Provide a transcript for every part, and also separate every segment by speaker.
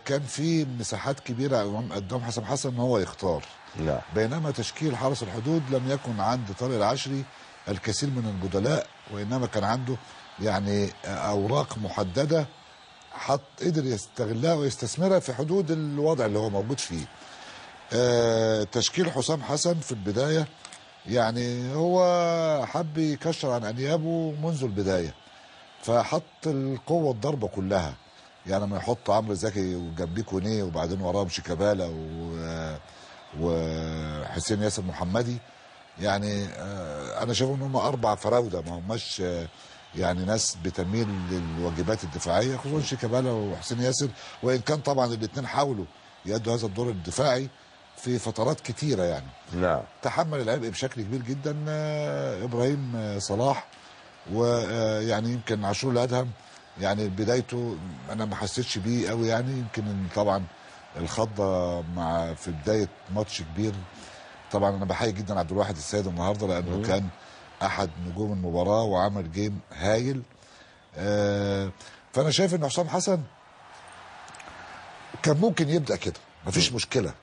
Speaker 1: كان في مساحات كبيرة قدام حسام حسن ان هو يختار.
Speaker 2: لا.
Speaker 1: بينما تشكيل حرس الحدود لم يكن عند طارق العشري الكثير من البدلاء، وانما كان عنده يعني اوراق محددة حط قدر يستغلها ويستثمرها في حدود الوضع اللي هو موجود فيه. تشكيل حسام حسن في البداية يعني هو حب يكشر عن انيابه منذ البداية، فحط القوة الضربة كلها، يعني لما يحط عمرو زكي وجنبيه كونية وبعدين وراهم شيكابالا وحسين ياسر محمدي، يعني انا شايف ان هم 4 فراوده، ما هماش يعني ناس بتميل للواجبات الدفاعية، خصوصا شيكابالا وحسين ياسر، وان كان طبعا الاثنين حاولوا يأدوا هذا الدور الدفاعي في فترات كتيرة يعني.
Speaker 2: نعم.
Speaker 1: تحمل العبء بشكل كبير جدا ابراهيم صلاح، ويعني يمكن عاشور الادهم يعني بدايته انا ما حسيتش بيه قوي، يعني يمكن طبعا الخضه مع في بداية ماتش كبير. طبعا انا بحيي جدا عبد الواحد السيد النهارده لانه كان احد نجوم المباراة وعمل game هايل. فانا شايف ان حسام حسن كان ممكن يبدا كده مفيش مشكلة،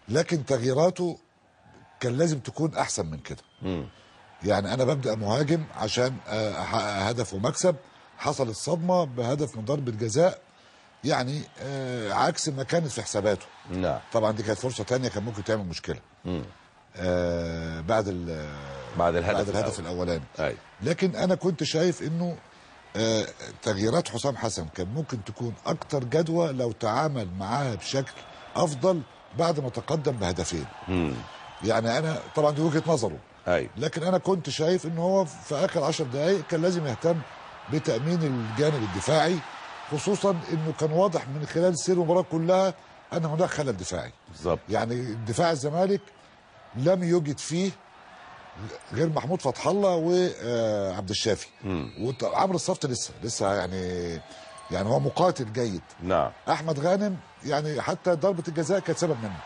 Speaker 1: لكن تغييراته كان لازم تكون احسن من كده. يعني انا ببدا مهاجم عشان احقق هدف ومكسب، حصلت صدمة بهدف من ضربه جزاء يعني عكس ما كانت في حساباته.
Speaker 2: نعم.
Speaker 1: طبعا دي كانت فرصة ثانية كان ممكن تعمل مشكلة. بعد الهدف الاولاني.
Speaker 2: أي.
Speaker 1: لكن انا كنت شايف انه تغييرات حسام حسن كان ممكن تكون اكتر جدوى لو تعامل معاها بشكل افضل بعد ما تقدم بهدفين. يعني انا طبعا دي وجهه نظره.
Speaker 2: أي.
Speaker 1: لكن انا كنت شايف ان هو في اخر 10 دقائق كان لازم يهتم بتامين الجانب الدفاعي، خصوصا انه كان واضح من خلال سير المباراة كلها ان هناك خلل دفاعي.
Speaker 2: بالظبط.
Speaker 1: يعني دفاع الزمالك لم يوجد فيه غير محمود فتح الله وعبد الشافي وعمرو الصفت لسه يعني هو مقاتل جيد.
Speaker 2: نعم.
Speaker 1: احمد غانم يعني حتى ضربه الجزاء كانت سبب منه،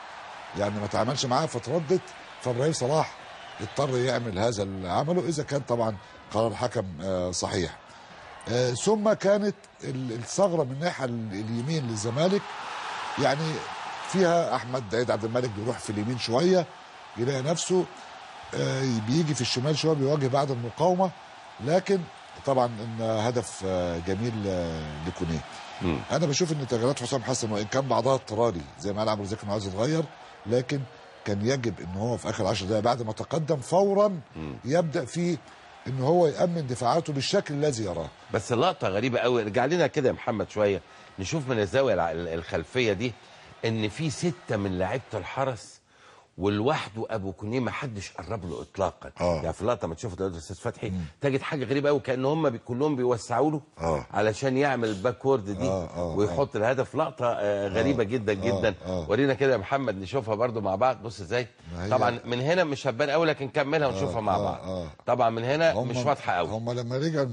Speaker 1: يعني ما تعاملش معاه فتردت، فابراهيم صلاح اضطر يعمل هذا اللي عمله اذا كان طبعا قرار الحكم صحيح. ثم كانت الثغرة من الناحية اليمين للزمالك، يعني فيها احمد عيد عبد الملك بيروح في اليمين شوية يلاقي نفسه بيجي في الشمال شوية بيواجه بعد المقاومة، لكن طبعا ان هدف جميل لكونيه. انا بشوف ان تغييرات حسام حسن وان كان بعضها اضطراري زي ما قال عمرو زكي انه عايز يتغير، لكن كان يجب ان هو في اخر 10 دقائق بعد ما تقدم فورا يبدا فيه ان هو يامن دفاعاته بالشكل الذي يراه.
Speaker 2: بس اللقطة غريبة قوي، ارجع لنا كده يا محمد شوية نشوف من الزاوية الخلفية دي ان في 6 من لعيبة الحرس ولوحده ابو كونية ما حدش قرب له اطلاقا. يعني في اللقطة ما تشوف دلوقتي الاستاذ فتحي تجد حاجة غريبة قوي، كان هم كلهم بيوسعوا له علشان يعمل ال backward دي ويحط الهدف. لقطة غريبة جدا جدا. ورينا كده يا محمد نشوفها برده مع بعض. بص ازاي، طبعا من هنا مش هتبان قوي لكن كملها ونشوفها مع بعض. طبعا من هنا مش واضحة قوي.
Speaker 1: هم لما رجع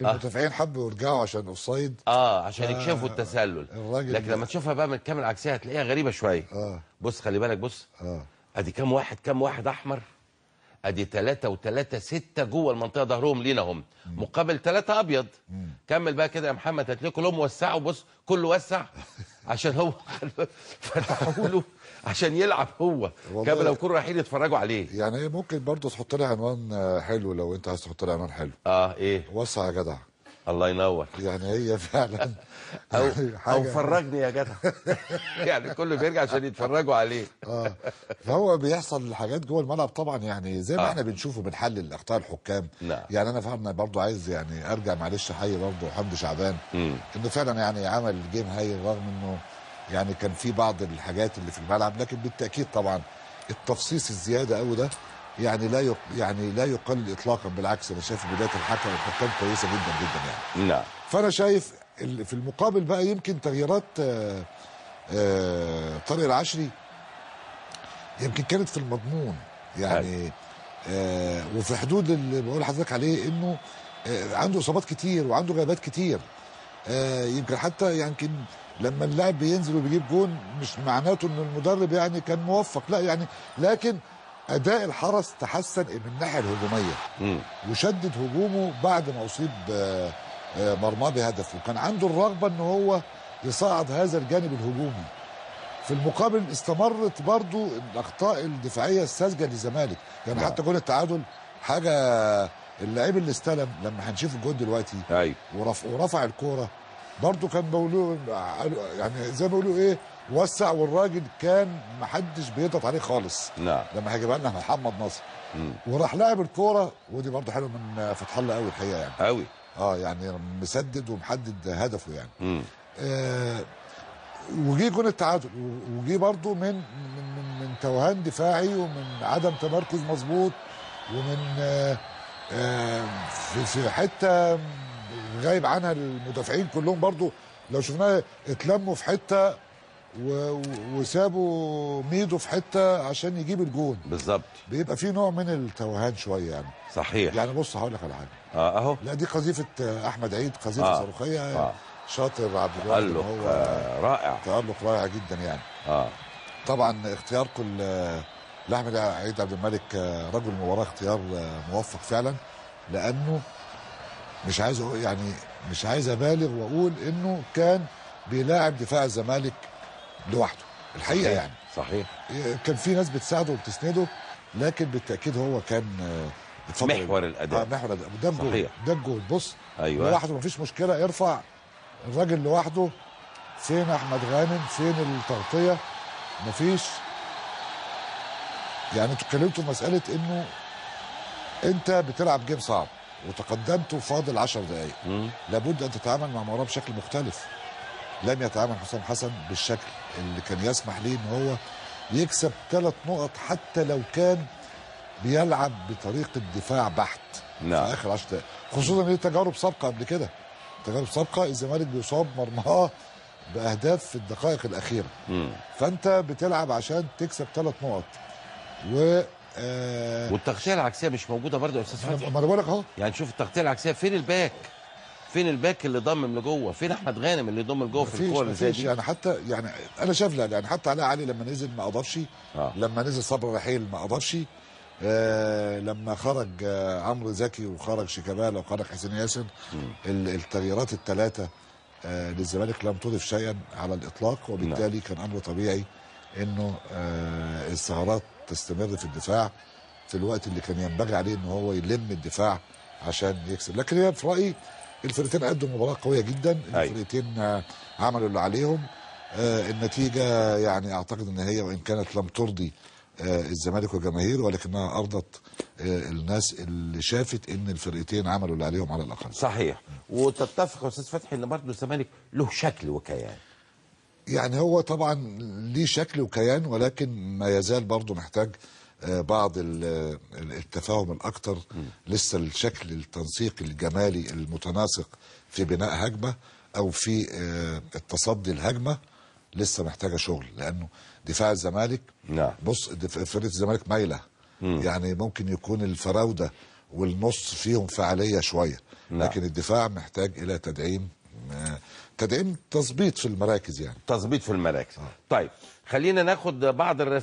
Speaker 1: المدافعين حبوا يرجعوا عشان offside،
Speaker 2: عشان يكشفوا التسلل، لكن لما تشوفها بقى من الكاميرا العكسيه هتلاقيها غريبة شوية. بص خلي بالك، بص ادي كام واحد، كام واحد احمر، ادي 3 و3 6 جوه المنطقة ظهرهم لينا هم، مقابل 3 ابيض. كمل بقى كده يا محمد، هتلاقي كلهم وسعوا. بص كله وسع عشان هو فتحوا له عشان يلعب هو، كما لو كانوا رايحين يتفرجوا عليه.
Speaker 1: يعني ممكن برضه تحط لها عنوان حلو لو انت عايز تحط لها عنوان حلو.
Speaker 2: ايه؟
Speaker 1: وسع يا جدع.
Speaker 2: الله ينور.
Speaker 1: يعني هي فعلا
Speaker 2: او فرجني يا جدع. يعني كله بيرجع عشان يتفرجوا عليه.
Speaker 1: فهو بيحصل حاجات جوه الملعب طبعا، يعني زي ما احنا بنشوفه بنحلل اخطاء الحكام.
Speaker 2: نعم.
Speaker 1: يعني انا فعلا برضو عايز يعني ارجع معلش حي برضو حمدي شعبان، انه فعلا يعني عمل game هايل رغم انه يعني كان في بعض الحاجات اللي في الملعب، لكن بالتاكيد طبعا التفصيص الزيادة قوي ده يعني لا يقلل اطلاقا، بالعكس انا شايف بداية الحكم والحكام كويسة جدا جدا يعني.
Speaker 2: نعم.
Speaker 1: فانا شايف في المقابل بقى يمكن تغييرات طارق العشري يمكن كانت في المضمون يعني، وفي حدود اللي بقول لحضرتك عليه انه عنده اصابات كتير وعنده غيابات كتير. يمكن حتى يمكن لما اللاعب بينزل وبيجيب جون مش معناته ان المدرب يعني كان موفق، لا يعني، لكن اداء الحرس تحسن من الناحية الهجومية وشدد هجومه بعد ما اصيب مرماه بهدف، وكان عنده الرغبة ان هو يصعد هذا الجانب الهجومي. في المقابل استمرت برضو الاخطاء الدفاعية الساذجه للزمالك، يعني حتى جول التعادل حاجة، اللعيب اللي استلم لما هنشوف الجول دلوقتي ورفع الكورة برضو كان بيقولوا يعني زي ما بيقولوا ايه، وسع، والراجل كان محدش بيضغط عليه خالص. لما هيجيبها لنا محمد نصر وراح لاعب الكورة، ودي برضو حلوة من فتح الله قوي الحقيقة يعني قوي، يعني مسدد ومحدد هدفه يعني. وجي جون التعادل، وجي برضو من من من توهان دفاعي ومن عدم تمركز مظبوط، ومن في حتة غايب عنها المدافعين كلهم برضو، لو شفناها اتلموا في حتة وسابوا ميدو في حتة عشان يجيب الجون
Speaker 2: بالظبط.
Speaker 1: بيبقى في نوع من التوهان شوية يعني.
Speaker 2: صحيح.
Speaker 1: يعني بص هقول لك على حاجة، اهو، لا دي قذيفه احمد عيد، قذيفه صاروخيه، شاطر عبد الواحد،
Speaker 2: تألق رائع،
Speaker 1: تألق رائع جدا يعني. طبعا اختياركم لاحمد عيد عبد الملك رجل المباراة اختيار موفق فعلا، لانه مش عايز يعني مش عايز ابالغ واقول انه كان بيلاعب دفاع الزمالك لوحده الحقيقة. صحيح. يعني
Speaker 2: صحيح
Speaker 1: كان في ناس بتساعده وبتسنده، لكن بالتاكيد هو كان
Speaker 2: محور الاداء.
Speaker 1: محور الاداء. ده الجول، ده الجول، بص. أيوة. لوحده مفيش مشكلة، يرفع الراجل لوحده، فين احمد غانم، فين التغطية؟ مفيش. يعني انتوا اتكلمتوا في مسالة انه انت بتلعب game صعب وتقدمت وفاضل 10 دقائق، لابد ان تتعامل مع مباراة بشكل مختلف. لم يتعامل حسام حسن بالشكل اللي كان يسمح ليه ان هو يكسب 3 نقط، حتى لو كان بيلعب بطريقة دفاع بحت. في اخر 10 دقائق، خصوصا ان تجارب سابقه قبل كده، تجارب سابقه الزمالك بيصاب مرماه باهداف في الدقائق الاخيرة. فانت بتلعب عشان تكسب 3 نقط و
Speaker 2: والتغطيه العكسيه مش موجودة برضه يا استاذ فتحي.
Speaker 1: ما انا بقول لك اهو،
Speaker 2: يعني شوف التغطية العكسيه، فين ال back؟ فين ال back اللي ضمم لجوه؟ فين احمد غانم اللي ضم لجوه في الكورة اللي زي دي؟
Speaker 1: يعني حتى يعني انا شايف، لا يعني حتى علاء علي لما نزل ما اضافش، لما نزل صبري رحيل ما اضافش، لما خرج عمرو زكي وخرج شيكابالا وخرج حسين ياسر، التغييرات الثلاثة للزمالك لم تضف شيئا على الاطلاق، وبالتالي كان امر طبيعي انه الثغرات تستمر في الدفاع في الوقت اللي كان ينبغي عليه ان هو يلم الدفاع عشان يكسب. لكن هي في رايي الفرقتين قدموا مباراة قوية جدا، الفرقتين عملوا اللي عليهم. النتيجة يعني اعتقد ان هي وان كانت لم ترضي الزمالك وجماهيره، ولكنها ارضت الناس اللي شافت ان الفرقتين عملوا اللي عليهم على الاقل.
Speaker 2: صحيح. وتتفق يا استاذ فتحي ان برضه الزمالك له شكل وكيان؟
Speaker 1: يعني هو طبعا ليه شكل وكيان، ولكن ما يزال برضه محتاج بعض التفاهم الاكثر. لسه الشكل التنسيقي الجمالي المتناسق في بناء هجمة او في التصدي الهجمة لسه محتاجه شغل، لانه دفاع الزمالك، بص فرقه الزمالك مايلة، يعني ممكن يكون الفراوده والنص فيهم فعالية شوية، لكن الدفاع محتاج الى تدعيم، تظبيط في المراكز، يعني
Speaker 2: تظبيط في المراكز. طيب خلينا ناخد بعض الرسائل.